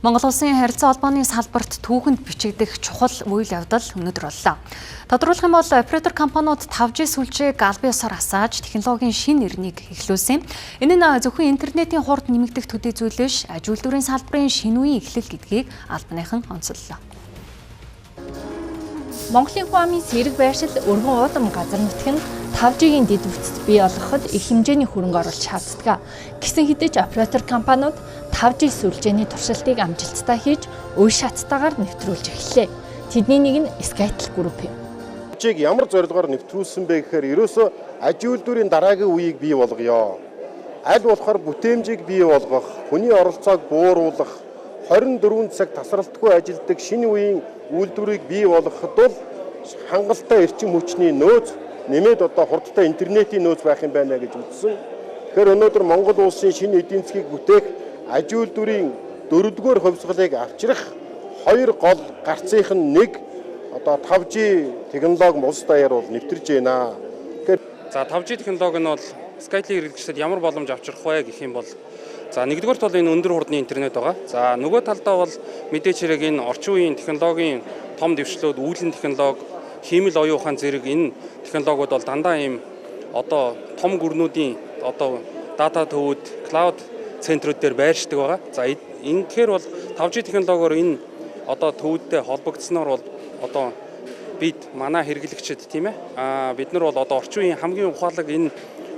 Монгол улсын харилцаа холбооны салбарт түүхэнд бичигдэх чухал үйл явдал өнөөдөр боллоо. Тодруулах юм бол оператор компаниуд 5G сүлжээг албан ёсоор асааж технологийн шинэ эрнийг эхлүүлсэн юм. Энэ нь зөвхөн интернетийн хурд нэмэгдэх төдий зүйл биш, аж үйлдвэрийн салбарын шинэ үеийн эхлэл гэдгийг албаныхан онцоллоо. Монголын хүн амын сэрэг байршил, өргөн уулам газар нутг нь 5G-ийн дэд бүтцэд бий болгоход их хэмжээний хөрөнгө оруулалт шаарддаг. Гэсэн хэдий ч оператор компаниуд 5G сүлжээний туршилтыг амжилттай хийж, үе шаттайгаар нэвтрүүлж эхэллээ. Тэдний нэг нь Skytel Group юм. 5G-г ямар зорилгоор нэвтрүүлсэн бэ гэхээр ерөөсөө аж үйлдвэрийн дараагийн үеийг бий болгоё. Аль болохоор бүтээмжийг бий болгох, хүний оролцоог бууруулах, 24 цаг тасралтгүй ажилладаг шинэ үеийн үйлдвэрийг бий болгоход бол хангалттай эрчим хүчний нөөц, нэмээд одоо хурдтай интернетийн нөөц байх юм байна гэж үзсэн. Тэгэхээр өнөөдөр Монгол улсын шинэ эдийн засгийг бүтээх, аж үйлдвэрийн дөрөвдүгээр хувьсгалыг авчрах хоёр гол гарцынх нь нэг одоо 5G технологи улс даяар бол нэвтэрж байна. Тэгэхээр за 5G технологи нь бол Skytel хэрэглэгчдэд ямар боломж авчрах вэ гэх юм бол за нэгдүгээрт бол энэ өндөр хурдны интернет байгаа. За нөгөө талдаа бол мэдээч хэрэг энэ орчин үеийн технологийн том дэвшлүүд, үүлэн технологи, хиймэл оюун ухаан зэрэг энэ технологиуд бол дандаа ийм одоо том гүрнүүдийн одоо дата төвүүд, cloud центрүүд дээр байршдаг байгаа. За ингэхээр бол 5G технологиор энэ одоо төвүүдтэй холбогдсноор бол одоо бид манай хэрэглэгчид, тийм ээ, бид нар бол одоо орчин үеийн хамгийн ухаалаг энэ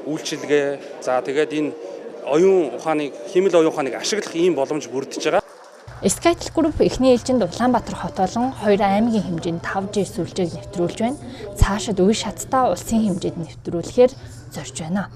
үйлчилгээ, за тэгээд энэ оюун ухааныг, хиймэл оюун ухааныг ашиглах ийм боломж бүрдэж байгаа. Skytel Group эхний ээлжинд Улаанбаатар хот болон хоёр аймгийн хэмжээнд 5G сүлжээг нэвтрүүлж байна. Цаашид үе шаттай улсын хэмжээнд нэвтрүүлэхээр зорж байна.